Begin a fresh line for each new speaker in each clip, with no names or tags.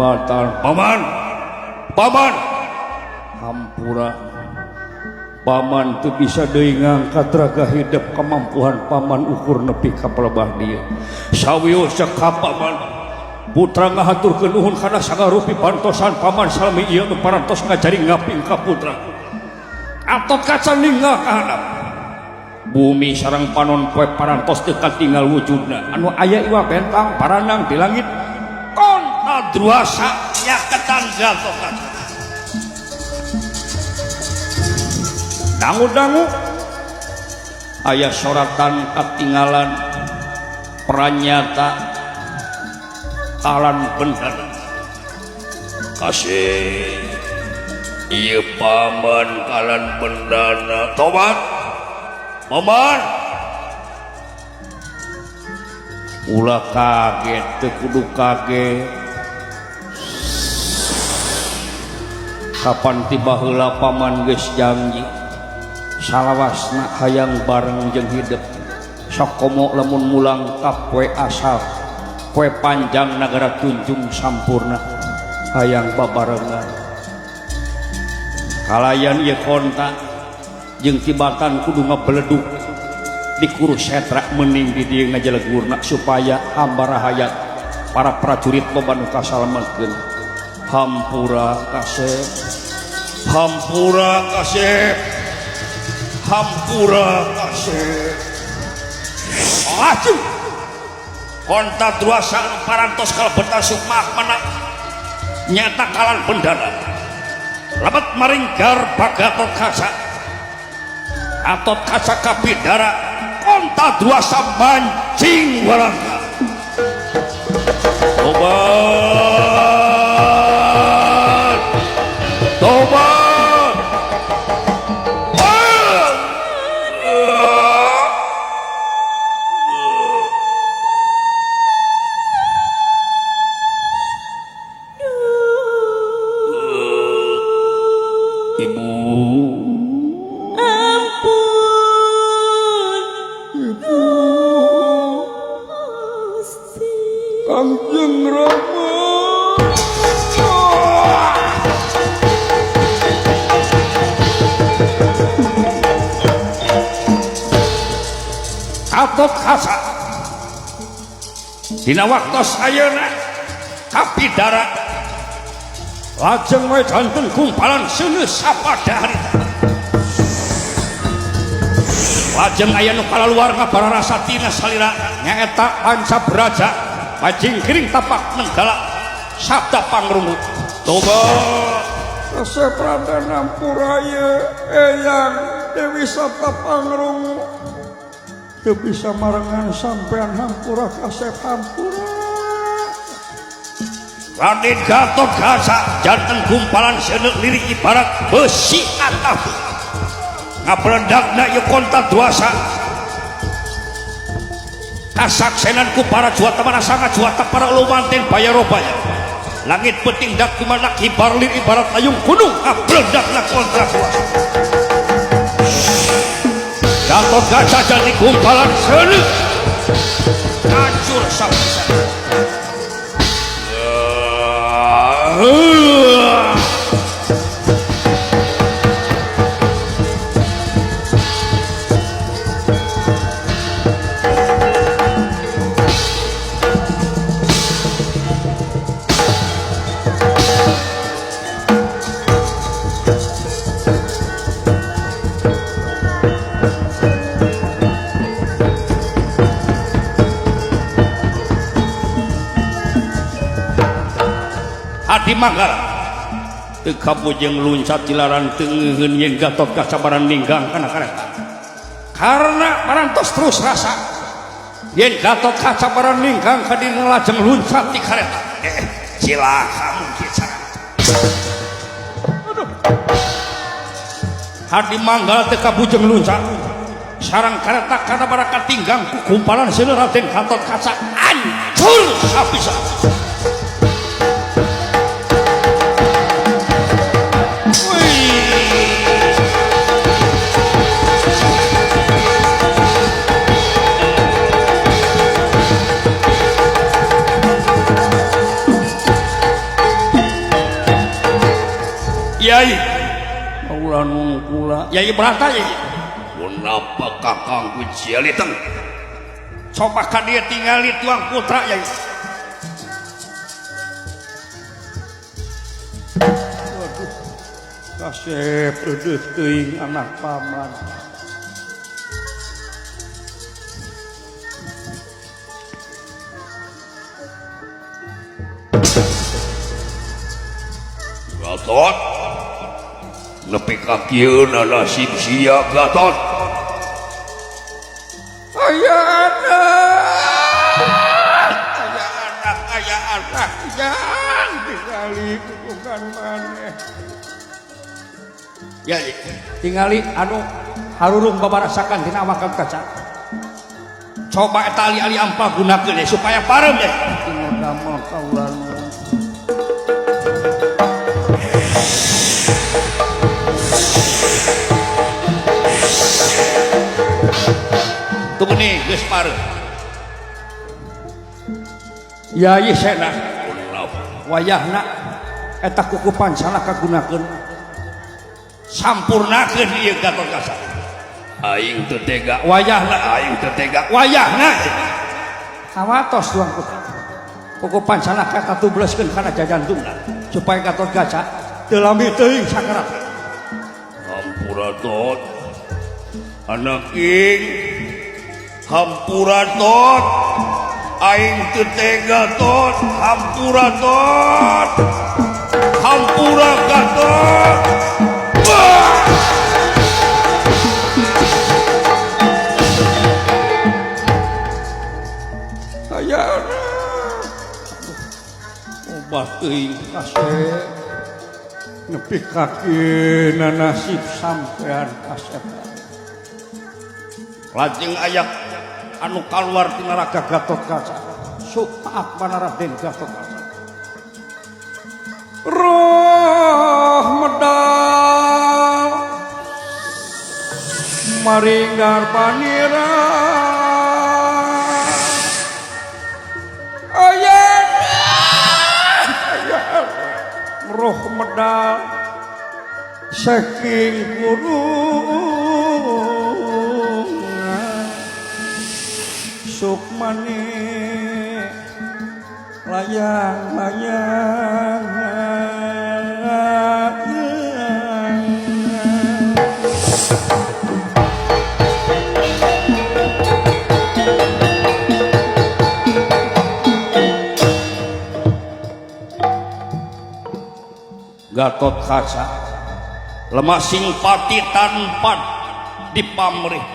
Kalepatan paman paman hampura paman teu bisa deui ngangkat raga hidup kemampuan paman ukur nepi ka palebah dieu sawios cekap paman putra ngahaturkeun nuhun kana sagarupi pantosan paman salami ieu nu parantos ngajari ngaping ka putra Gatot Kaca ninggal ka handap bumi sareng panon poe parantos teu katinggal wujudna anu aya iwa bentang paranang di langit konta druasa nyaketan Gatot Kaca dangu-dangu aya soratan katinggalan pranyata kalan bendana kasih ieu paman kalan bendana tobat paman ulah kaget teu kudu kaget kapan tiba heula paman geus janji salawasna hayang bareng jeung hidup sok komo lamun mulang ka poe asal poe panjang nagara tunjung sampurna hayang babarengan kalayan ieu konta jeung tibatan kudu ngabeleduk di Kurusetra mending di dieu ngajelegurna supaya hamba rahayat para prajurit loba nu kasalametkeun hampura kasep hampura kasep hampura kasep aduh konta druasa parantos kalebetan sukma mana nyata kalan bendana lebet maring garba Gatot Kaca Gatot Kaca kapidara konta druasa mancing warangka tobat tobat ibu
ampun
ibu
Gusti
Kangjeng Rama Gatot Kaca dina waktos ayeuna kapidara lajeng we janten kumpalan seuneu sapada harita lajeng aya nu kalaluar ngabararasa tina salira nyaeta Panca Braja majingkiring tapak nenggala sabda pangrungu tobat
Resep Raden Ampura eyang Dewi Sabda Pangrungu
teu bisa marengan sampean hampura kasep hampura Raden Gatot Kaca janten gumpalan seuneu lirik ibarat besi atap ngabeledagna ieu konta duasa kasaksenan ku para juata mana sangat juata para lumanten bayarobaya langit penting dak kumanak hibarlir ibarat layung gunung ngabeledagna kontra duasa Gatot Kaca jadi gumpalan seuneu hancur sapisan. Adi Manggala teu kabujeng luncat dilarang teu ngeuheun yen Gatot Kaca barang ninggang kana kareta karena parantos terus rasa yen Gatot Kaca barang ninggang ka dina lajeng luncat di kareta cilaka mungkin sareng. Aduh. Hadi Manggala teu kabujeng luncat sareng kareta kana barang katinggang ku kumpalan seuneu Raden Gatot Kaca hancur sapisan. Yai kaula nun kula Yai Brata Yai punapa kakangku Cialiteng coba ka dieu tingali tuang putra Yai. Waduh kasep eudeuh teuing anak paman.
Gatot nepi ka kieu nasib sia Gatot.
Aya anak, aya anak, aya anak yang tingali kukungan maneh.
Ya tingali anu harurung babarasakan dina awak kaca. Coba eta ali-ali ampal gunakeun supaya parem ya. Tina damel kaula nu. Tuh nih geus parem. Yai Sena wayahna eta kuku pancana kagunakeun
sampurnakeun ieu Gatot Kaca. Aing teu tega
wayahna
aing teu tega
wayahna kawatos tuang kuku kuku pancana katubleskeun kana jajantungna supaya Gatot Kaca teu lami teuing sakarat.
Hampura Tot anak ing hampura Tot aing teu tega Tot hampura Tot hampura Gatot.
Aya anak
obah teuing kasep nepi ka kieu nasib sampean kasep.
Lajeng ayak
anu kaluar tina raga Gatot Kaca supaat Raden Gatot Kaca
roh medal maringgar panira aya aya roh medal saking kurungan sukmane layang-layang
Gatot Kaca lemah simpati tanpa dipamrih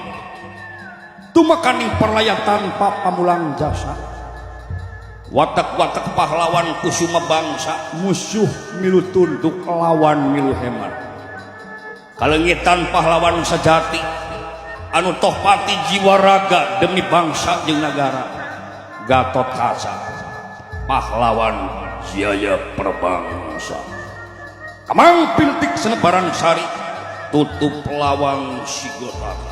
tumekaning perlayan tanpa pamulang jasa watak-watak pahlawan kusuma bangsa musuh milu tunduk lawan milu hemat kalengitan pahlawan sejati anu tohpati jiwa raga demi bangsa jeung nagara. Gatot Kaca pahlawan jaya perbangsa kamang pintik senebaran sari tutup lawang sigotaka.